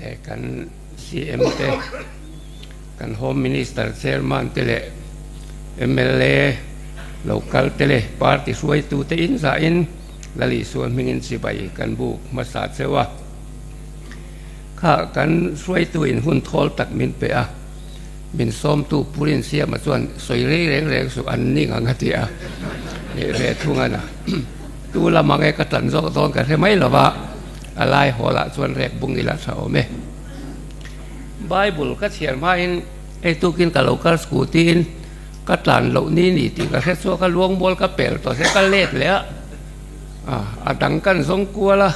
Leh kan CM te, kan Home Minister Chairman te leh mla local te leh party hruaitu te in zahin Lal Isua hmingin chibai kan buk hmasa cheu a. Kha kan hruaitu in hun thawl tak min pe a, min sawmtu Purin Siama chuan sawi rei reng reng suh an ning ang a ti a, leh ve thung a na. Tu lam ang e ka tan zawk dawn ka hre mai lo va, a lai hawl ah chuan rek bung ila tha awm e. Bible ka chhiar hmain hei tukin ka lo kal scooty in ka tlan loh ni ni tih ka hre chhuak a, luangmual ka pel tawh se ka let leh a, a dang kan zawng kual a.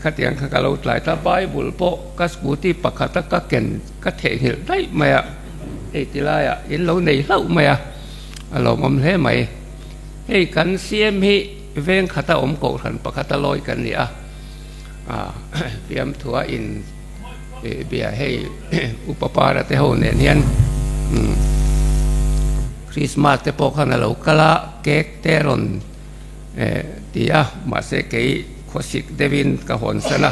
Khatiang kha ka lo tlai ta, Bible pawh ka scooty pakhata ka ken ka theihnghilh daih mai a, hei ti laiah in lo nei hlauh mai a, a lawmawm hle mai. Hei kan CM hi veng khata awm kohhran pakhata lawi kan ni a, fiamthua in bia hei Upa Para te ho nen hian Christmas te pawh khan a lo kal a, cake te rawn Ti a, mahse kei khawsik deuhin ka hawn san a,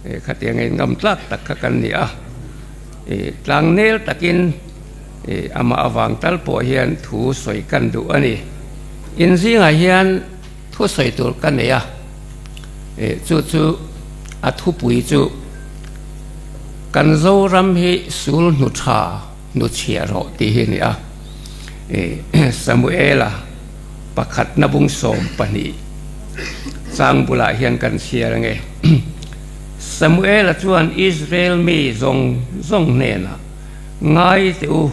khatiang in ngam tlak tak kha kan ni a, tlangnel takin amah avang tal pawh hian thu sawi kan duh a ni. In zingah hian thu sawi tur ka nei a, chu chu a thupui chu kan Zoram hi sul hnu tha hnu chhiah rawh tih hi a ni a, Samuela. Pakhatna bung 12 chang bulah hian kan chhiar ange. Samuela chuan Israel mi zawng zawng hnenah, Ngai teh u,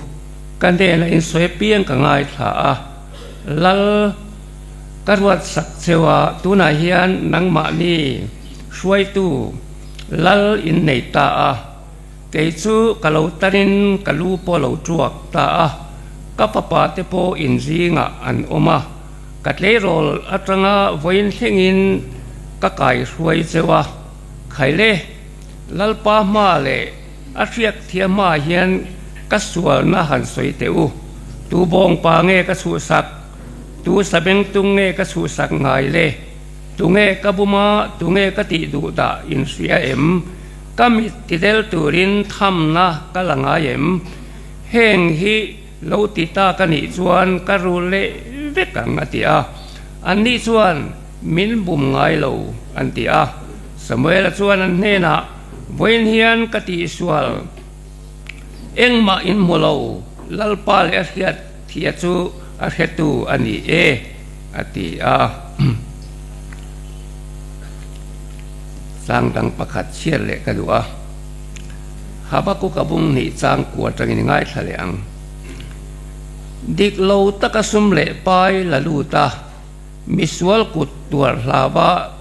ka hnenah in sawi apiang ka ngaithla a, Lal ka ruat sak cheu a, tunah hian nangmahni hruaitu Lal in nei ta a. Kei chu ka lo tanin ka lu pawh lo tuak ta a, ka fapa te pawh inzingah an awm a, ka tleirawl atanga vawiin thlengin ka kaihruai cheu a, Khaile, Lalpa hma leh a hriak thiam hmaah hian ka sualna han sawi teh u, tu bawngpa nge ka chhuhsak, tu sabengtung nge ka chhuhsak ngai le, tunge ka buma tunge ka tih duh dah inhria em? Ka mit ti del turin thamna ka la ngai em? Heng hi lo ti ta ka nih chuan ka rul leh vek ang a ti a. Anni chuan min bum ngai lo an ti a. Samuela chuan an hnenah, Vawiin hian ka tihsual engmah in hmu lo, Lalpa leh a hriat thia chu a hretu a ni e a ti a. Chang dang pakhat chhiar leh ka duh a, Habakkuk a bung hnih chang kua atangin i ngaithla leh ang. Dik lo taka sum leh pai la lut a, misual kut tuar hlauva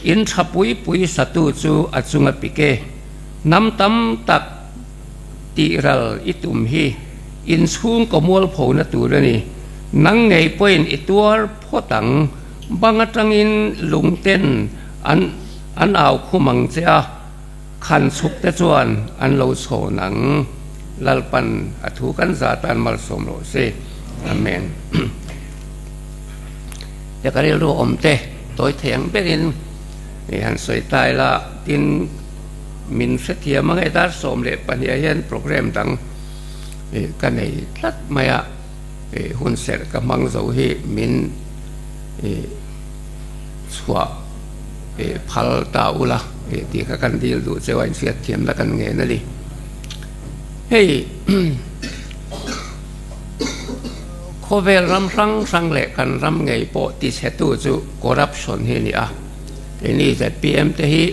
in tha pui pui satu chu a chunga pik e. Hnam tam tak tih ral i tum hi inchhungkaw mualphona tur a ni. Nang ngei pawhin i tuar phawt ang. Bang atangin lungten an an au khum ang che a, khan chhuk te chuan an lo chhawn ang. Lalpan a thu kan za tan malsawm rawh se. Amen. Te ka rilru awm te tawi thei ang berin i han sawi ta ila, tin min hrethiam ang e dar 12 ah hian program dang ka nei tlat mai a. Hun serh ka hmang zo hi min chhuah phal ta ula tih kha kan dil duh cheu a, inhriat thiamna kan ngen a ni. Hei khawvel ram hrang hrang leh kan ram ngei pawh tichhetu chu corruption hi a ni a, keini zpm te hi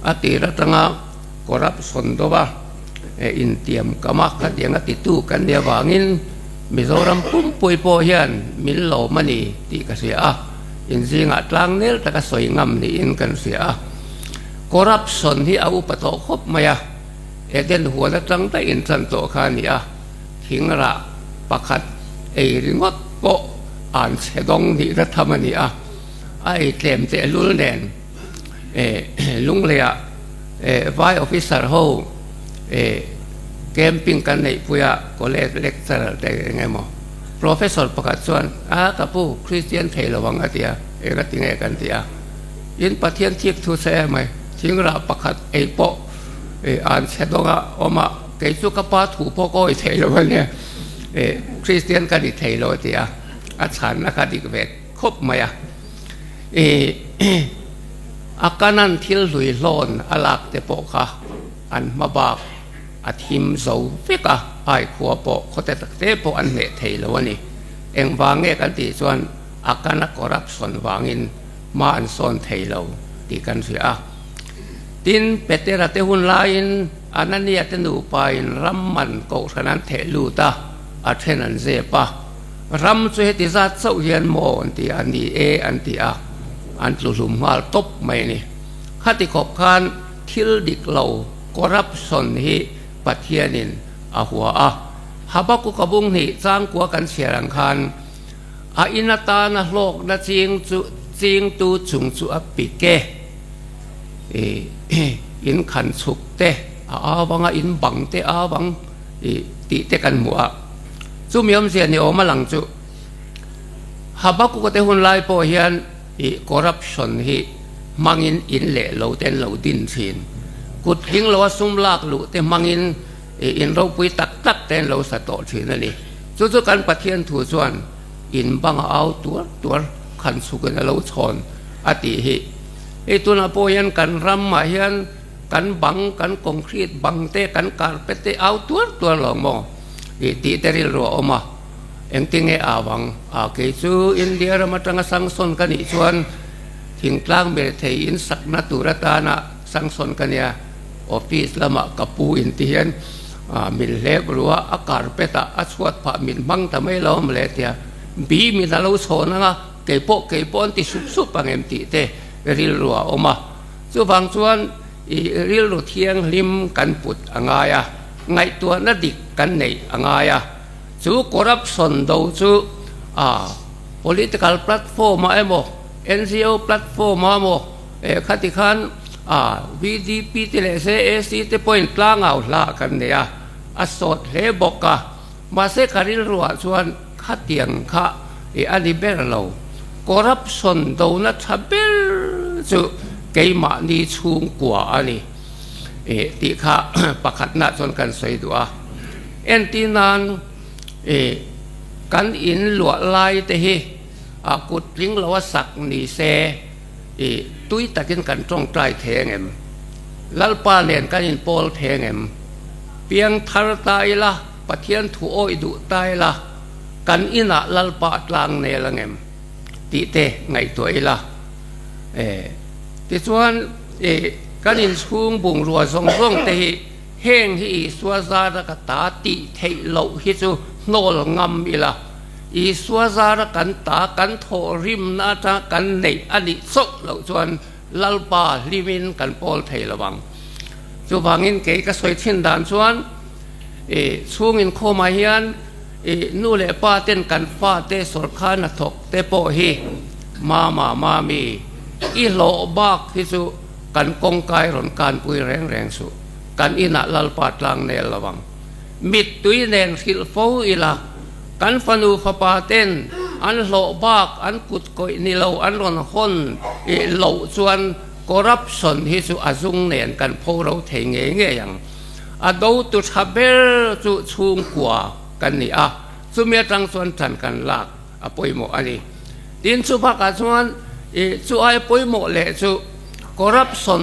a tir atanga corruption deuha intiam kam a, khatiang a titu kan nih avangin Mizoram pumpui pawh hian min lawm a ni tih ka hria a, inzingah tlangnel taka sawi ngam niin kan hria a. Corruption hi a upa tawh khawp mai a, Eden huan atang daih intan tawh kha a ni a, thingrah pakhat ei ringawt pawh an chhe dawng nihna tham a ni a, a ei tlem tehlul nen. Lungleiah vai officer ho camping kan neihpui a, college lecturer te eng emaw professor pakhat chuan a ka pu Christian thei lo ang a ti a, eng a ti nge kan ti a, in Pathian thik thu che em mai, Thingrah pakhat ei pawh an chhe dawng a awm a, kei chu ka pa thu pawh ka awih thei lo a nia, Kristian ka ni thei lo a ti a, a chhanna kha dik ve khawp mai a. A kanan thil hlui hlawn a lak te pawh kha an hma bak a thim zo vek a, ai khua pawh khawte tak te pawh an hneh thei lo a ni. Engvang nge kan tih chuan a kana corruption vangin hma an sawn thei lo tih kan hria a. Tin, Petera te hun laiin Anania te nupain ram man kohhran an theh lut a, a then an zep a. Ram chu heti zat chauh hian maw an ti a, ni e an ti a, an tlu hlum nghal tawp mai a ni. Khati khawp khan thil dik lo, corruption, hi Pathianin a hua a. Habakuka bung hnih changkua kan chhiar ang khan, A in atana hlawkna ching chu chingtu chung chu a pik e. I in khan chhuk te a au ang a, in bang te a au ang i tih te kan hmu a. Chumi awmzia ni awm a lang chu Habakuka te hun lai pawh hian i corruption hi hmangin in leh lo te an lo din thin. Kut tling loa sum lak luh te hmangin I in ropui tak tak te an lo sa tawh thin a ni. Chu chu kan Pathian thu chuan in bang a au tuar tuar khan chhukin a lo chhawn a tih hi. Hei tunah pawh hian kan ramah hian kan bang, kan concrete bang te, kan carpet te au tuar tuar lo maw i tih te rilru a awm a. Engtinge au ang? A kei chu India ram atanga sangsawn ka nih chuan thingtlang mirethei in sakna tur atana sangsawn ka nia. Office lamah ka pu in ti hian min hlep ru a, a carpet ah a chhuat phah min hmang ta mai lo mawle tia bi min a lo chhawn ang a, keipawh keipawh an ti sup sup ang em tih te rilru a awm a. Chuvang chuan i rilru thianghlim kan put a ngai a, ngaihtuahna dik kan neih a ngai a. Chu corruption do chu political platform ah emaw NGO platform ah emaw Eh khati khan a VDP te leh ZAC te pawhin tlangau hla kan nei a, a sawt hle bawk a. Mahse ka rilruah chuan khatiang kha i a ni ber lo. Corruption dona tha ber chu keimahni chhungkua a ni eh tih kha pakhatna chuan kan sawi duh a. Entir nan eh kan in luah lai te hi a kut tling lo a sak ni se, I tui takin kan tawngtai thei angem? Lalpa nen kan inpawl thei angem? Piang thar ta ila, Pathian thu awih duh ta ila, kan inah Lalpa a tlang nel angem? Tih te ngaihtuah ila. E, tichuan, i kan inchhung bungrua zawng zawng te hi heng hi Isua zara ka ta tih theih loh hi chu hnawl ngam ila. Isua zara kan ta kan thawh rimna atanga kan neih a nih chauh loh chuan Lalpa hlimin kan pawl thei lo ang. Chuvangin kei ka sawi thin dan chuan i chhung inkhawmah hian i nu leh pa ten kan fate sawrkar hnathawk te pawh hi mama mami i hlawh bak hi chu kan kawngkai rawn kanpui reng reng suh kan inah Lalpa tlang nel lo ang. Mittui nen hrilh fo ila, kan fanu fapa ten an hlawh bak an kut kawih ni lo an rawn hawn ih loh chuan corruption hi chu a zung nen kan pho ro thei ngei ngei ang. A dotu tha ber chu chhungkua kan ni a, chumi atang chuan tan kan lak a pawimawh a ni. Tin chu bakah chuan ih chu ai pawimawh leh chu corruption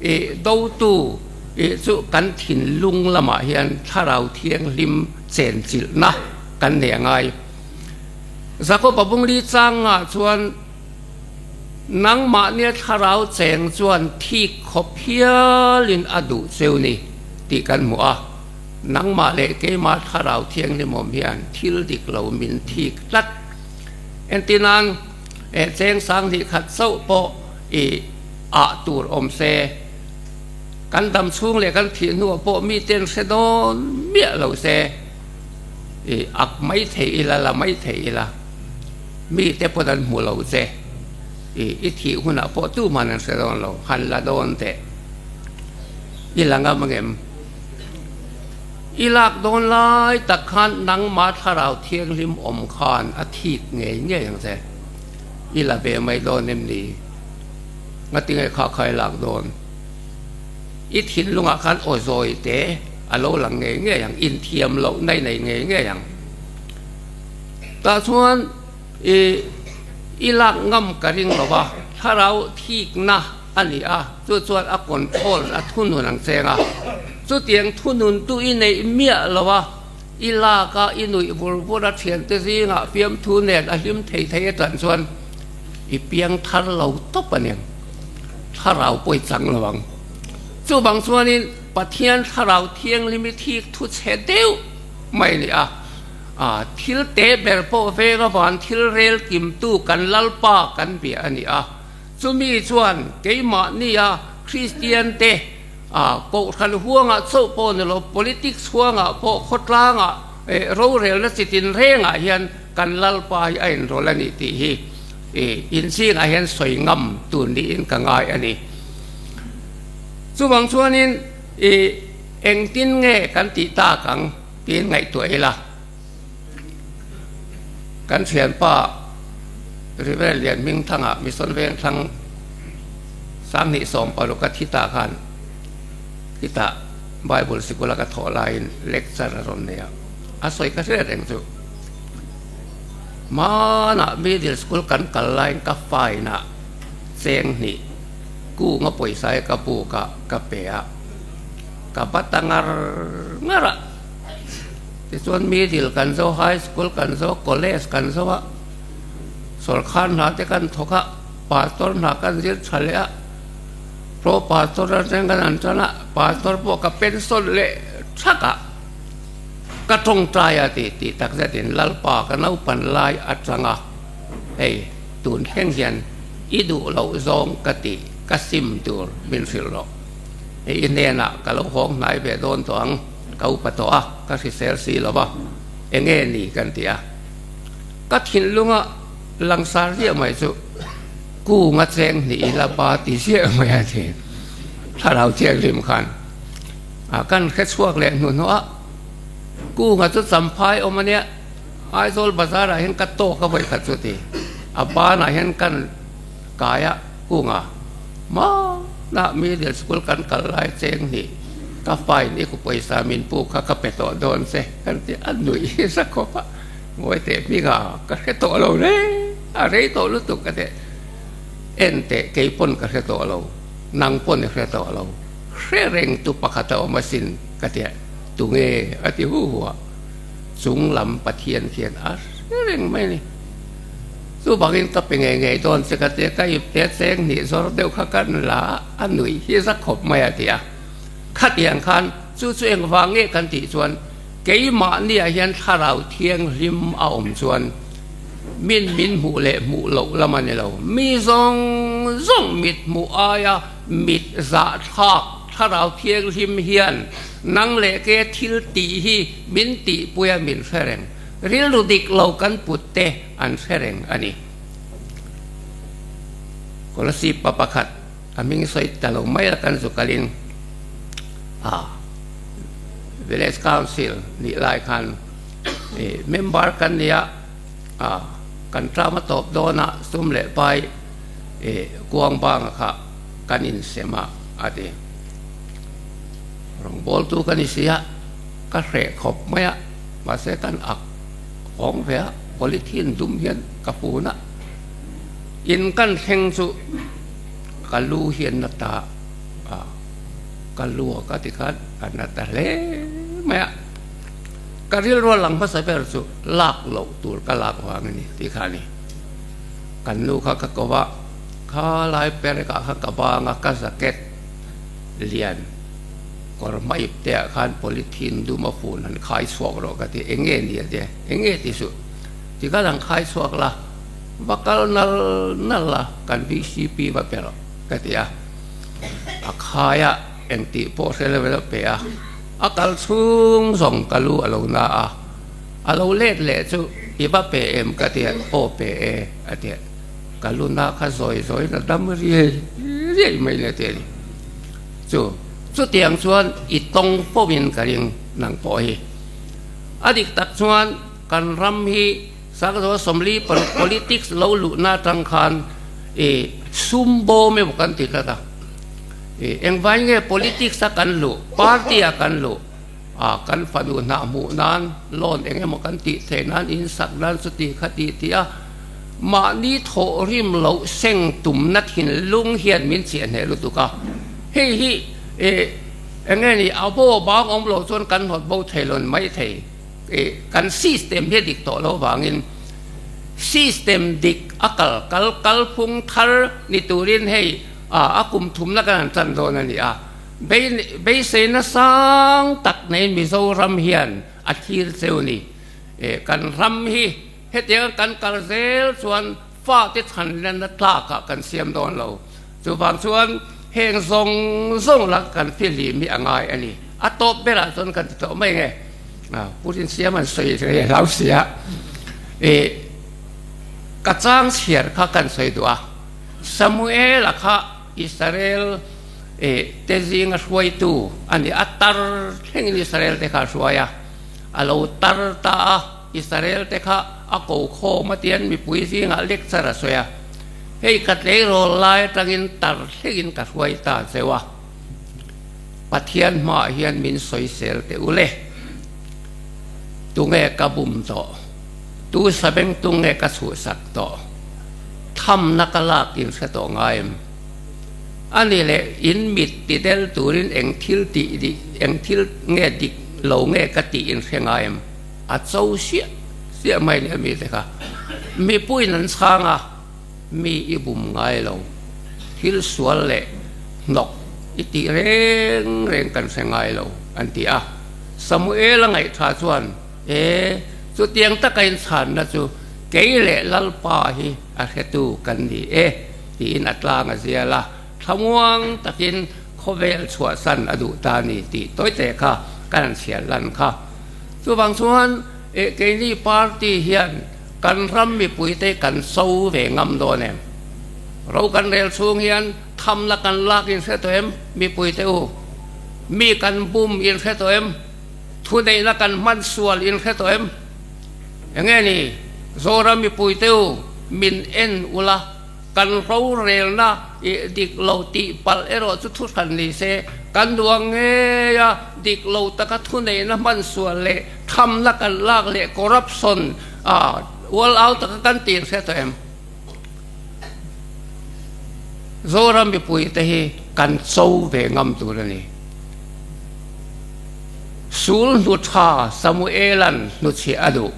I dotu i chu kan thinlung lamah hian thlarau thianghlim chenchilhna kan nei a ngai. Jakob-a bungli changah chuan nangmahnia thlarau cheng chuan thik khawp hialin a duh cheu ni tih kan hmu a. Nangmah leh keimah thlarau thianghlim awm hian thil dik lo min thik tlat. Entirnan, cheng sanghnih khat chauh pawh i ah tur awm se, kan dam chhung leh kan thih hnuah pawh miten hre dawn miah lo se, i ak mai thei ila, la mai thei ila, mite pawn an hmu lo che, i i thih hunah pawh tuman an hre dawn lo, han la dawn teh, i la ngam angem? I lak dawn lai tak khan nangmah thlarau thianghlim awm khan a thik ngei ngei ang che. I la ve mai dawn em ni? Ngatinge kha kha i lak dawn? I thinlungah khan aw zawi te a lo lang ngei ngei ang, inthiam lohna i nei ngei ngei ang. Tah chuan i i lak ngam ka ring lo va, thlarau thikna a ni a, chu chuan a control a thunun ang cheng a. Chutiang thunun tu i neih miah lo a, i lak a, i nuih vur vur a, thiante zingah fiamthu nen a hlim thei thei atan chuan i piang thar lo tawp a niang. Thlarau pawh i chang lo ang. Chuvang chuanin Pathian Thlarau Thianghlim i thik thu chhe deuh mai a ni a. A thil te ber pawh veng avan thil rel kimtu kan Lalpa kan bia a ni a. Chumi chuan keimahnia Kristian te a Kohhran huangah chauh pawh ni lo, politics huangah pawh khawtlangah rorelna chi tinrengah hian kan Lalpa hi a inrawlh a ni tih hi inzingah hian sawi ngam tur niin ka ngai a ni. Chuvang chuanin i engtin nge kan tih tak ang tiin ngaihtuah ila. Kan thianpa River Lian Hmingthanga Mission Vengthlang 2016 a thi ta khan khitah Bible sikula ka thawh laiin lecture a rawn nei a, a sawi ka hriat reng chu. Hmanah middle school kan kal laiin ka fine ah cheng hnih kunga pawisa hi ka buk a ka pe a, ka va ta ngar ngar a. Tichuan middle kan zo, high school kan zo, college kan zo a, sawrkhar hna te kan thawk a, pastor hna kan zir tha leh a, pro pastor atang kan han tan a, pastor pawh ka pension leh thak a. Ka tawngtai a ti tih tak zetin Lalpa ka naupan lai atanga hei tun thleng hian i duh loh zawng ka tih ka sim tur min hrilh rawh. Hei i hnenah ka lo hawng hnai ve dawn tawh ang, ka upa tawh a, ka hrisel si lo va, enge ni kan ti a. Ka thinlunga langsar ziah mai chu kunga cheng hnih ila ba ti ziah mai a ti Thlarau Thianghlim khan. A kan hre chhuak leh hnuhnawh a, Kunga chu Champhai awm a nia, Aizawl bazar ah hian ka tawk a vawi khat chu ti, a banah hian kan kai a, Kunga hmanah middle school kan kal lai cheng hnih ka fine i ku pawisa min pu kha ka pe tawh dawn che kan ti a nuih hi za khawp a, ngawi teh hminga ka hre tawh lo le, a rei tawh lutuk ka teh, en teh kei pawn ka hre tawh lo, nang pawn i hre tawh lo. Hre reng tu pakhat a awm asin ka ti a, tunge a ti hu hu a, chung lam Pathian khian a hre reng mai a ni. Chuvangin ka pe ngei ngei dawn che ka ti a, ka ipte cheng hnih zawr deuh kha kan la a, a nuih hi za khawp mai a ti a. Khatiang khan chu chu engvang nge kan tih chuan keimahniah hian thlarau thianghlim a awm chuan min min hmuh leh hmuh loh lam a ni lo, mi zawng zawng mit hmuh aia Mit zahthlak Thlarau Thianghlim hian nang leh ke thil tih hi min tihpui a min hre reng. Rilru dik lo kan put te an hre reng a ni. Kolasib pa pakhat a hming sawi ta lo mai a kan zu kalin a Village Council nih lai khan member kan nia a kan term a tawp dawn a sum leh pai E kuang banga kha kan insem a, a ti. Rawngbawltu ka ni si a, ka hreh khawp mai a, mahse kan ak hawng ve a, polythene dum hian ka fun a. In kan thleng chu ka lu hian na ta a, ka luak a ti khan a na ta hle mai a. Ka rilru a lang hmasa ber chu lak loh tur ka lak vang a ni tih kha a ni. Kan nu kha ka ko a, kha lai perek ah khan ka bang a, ka jacket lian kawr hma ip te ah khan polythene dum a fun han khai chhuak rawh ka ti, eng nge ni a tia, eng nge ti suh, ti khan han khai chhuak la, va kal nal nal la, kan VCP va pe rawh ka ti a, a khai a, engtih pawh hre lo in a pe a, a kal chhung zawng ka lu a lo na a. A lo let leh chu i va pe em ka ti a, aw pe e a ti a, ka luna kha zawi zawi na dam riai riai mai le ti a ni. Chu chutiang chuan i tawng fo in ka ring nang pawh hi. A dik tak chuan kan ram hi Sakzaw 46 politics lo luhna atang khan i sum bawm emaw kan ti tlat a. Engvai nge politics a kan luh, party a kan luh, a kan fanu hnah hmuh nan loan eng emaw kan tih theih nan, in sak nan chuti kha tih tih a, mahni thawh rim loh seng tumna thinlung hian min chiah hneh lutuk a. Hei hi eng nge ni a bo bang awm lo chuan kan hnawt bo thei lo ni mai thei. Kan system hi a dik tawh lo vangin system dik a kal kal kalphung thar ni turin hei a kum thumna kan han tan dawn a ni a. Beiseina sang tak neiin Mizoram hian a thlir cheu ni. Kan ram hi hetianga kan kal zel chuan fate chhanlenna tlakah kan siam dawn lo. Chuvang chuan heng zawng zawng la kan fihlim hi a ngai a ni. A tawp berah chuan kan ti tawh mai nge. Pu Rinsiam an sawi rei a hlau sia. Ka chang chhiar kha kan sawi duh a. Samuel-a kha Israel te zinga hruaitu a ni. A tar thlengin Israel te kha a hruai a. A lo tar ta a, Israel te kha a ko khawm a tian mipui zingah lecture a sawi a. Hei ka tleirawl lai atangin tar thlengin ka hruai ta zeuh a. Pathian hmaah hian min sawisel teh u le. Tunge ka bum tawh? Tu sabeng tunge ka chhuhsak tawh? Thamna ka lak in hre tawh ngai em? A ni leh in mit ti del turin eng thil tih dik, eng thil nge dik lo nge ka tih in hre ngai em? A cho siah siah mai nia mite kha. Mipuiin an chhang a, mi i bum ngai lo. Thil sual leh hnawk i tih reng reng kan hre ngai lo, an ti a. Samuel-a ngaihtha chuan, E, chutiang taka inchhanna chu kei leh Lalpa hi a hretu kan ni e, tiin a tlang a zial a. Thlamuang takin khawvel chhuahsan a duh ta ni tih tawite kha kan han chhiar lan kha. Chuvang chuan keini party hian kan ram mipuite kan so ve ngam dawn em? Ro kan rel chhung hian thamna kan lak in hre tawh em mipuite u? Mi kan bum in hre tawh em? Thuneihna kan hman sual in hre tawh em? Enge ni Zoram mipuite u min en ula kan rorelna i dik lo tih palh erawh chu thu hran ni se, kan duang ngei a, dik lo taka thuneihna hman sual leh thamna kan lak leh corruption a ual au taka kan tih hre tawh em? Zoram mipuite hi kan cho ve ngam tur a ni. Sul hnu tha Samuela'n hnuchhiah a duh.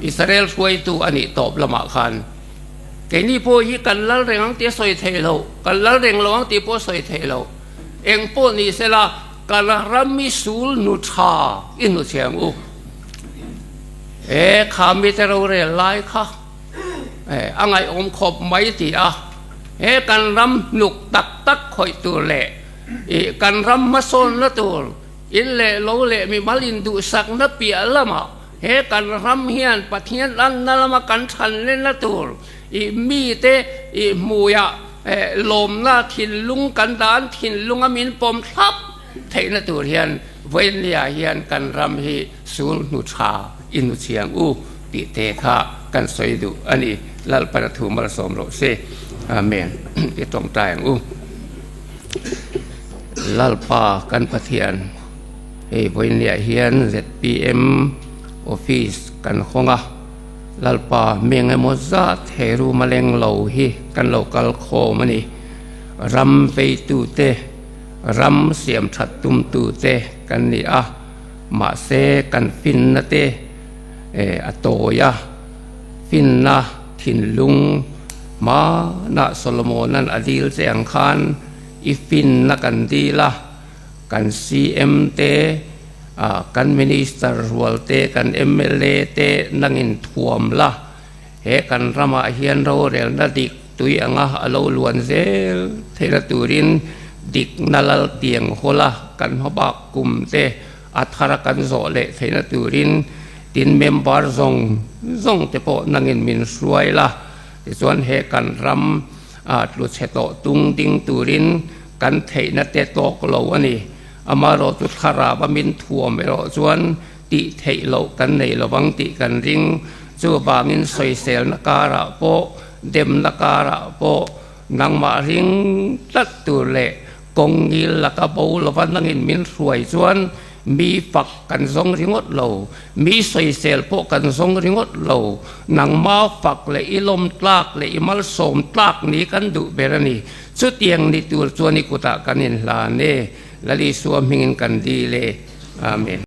Israel hruaitu a nih tawp lamah khan keini pawh hi kan lal reng ang tih a sawi theih loh, kan lal reng lo ang tih pawh a sawi theih loh. Eng pawh ni sela kan ram i sul nu tha i hnuchhiah ang u. E kha mite rorel lai kha a ngaihawm khawp mai ti a, he kan ram hnuk tak tak khawih tur leh kan ram hmasawnna tur In leh lo leh mimal induhsakna piah lamah he kan ram hian Pathian anna lama kan thanlenna tur i mite i hmuiah lawmna thinlung kan dan thinlunga min pawm thlap theihna tur hian vawiinliah hian kan ram hi sul hnu tha i hnu chiang u tih te kha kan sawi duh a ni. Lalpana thu malsawm rawh se. Amen. I tawngtai ang u. Lalpa kan Pathian, hei vawiinliah hian zpm office kan hawng a, Lalpa mi engemaw zat he room a leng lo hi kan lo kal khawm a ni. Ram veitute, ram siam that tumtute kan ni a, mahse kan finna te a tawi a, finna thinlung hmanah Solomona'n a dil che ang khan i finna kan dil a, kan CM te, kan Minister rual te, kan mla te nangin thuam la, he kan ramah hian rorelna dik tui anga a lo luan zel theihna turin dikna lal tiang hawl a, kan hmabak kum te a thar a kan zawh leh theihna turin tin member zawng zawng te pawh nangin min hruai la, tichuan he kan ram a tlu chhe tawh tung ding turin kan theihna te tawk lo a ni. Amaherawh chu thlarau a min thuam erawh chuan tih theih loh kan nei lovang tih kan ring. Chuvangin sawiselna karah pawh, demna karah pawh. Nangmah ring tlat tur leh kawng ngil laka bo lova nangin min hruai chuan mi fak kan zawng ringawt lo, mi sawisel pawh kan zawng ringawt lo. Nangmah fak leh i lawm tlak leh i malsawm tlak ni kan duh ber a ni. Chutiang ni tur chuan i kutah kan inhlan e. Lal Isua hmingin kan dil e. Amen.